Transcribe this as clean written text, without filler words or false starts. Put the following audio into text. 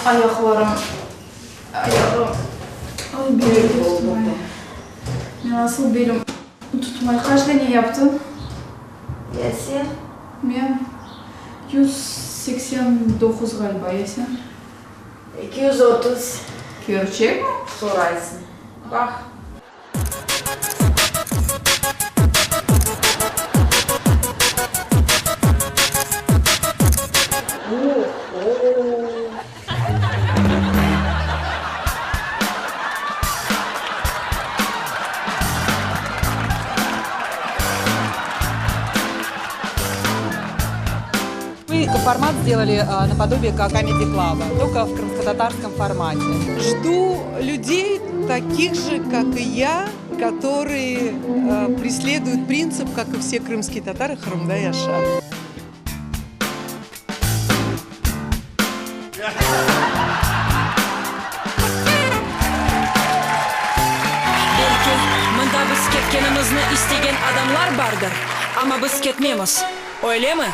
Ayaqlarım, ayağım, ay belim tutmay. Men asıl belim tutmay. Qaç dane yaptıñ? Ya sen? Men 189 ğaliba, ya sen? 230. Kerçekmi? Soraysıñ. Baq. Мы формат сделали наподобие как Comedy Club, только в крымскотатарском формате. Жду людей таких же, как и я, которые преследуют принцип, как и все крымские татары, Qırımda yaşa. Belki, mında biz ketkenimizni istegen adamlar bardır, amma biz ketmemiz, öylemi?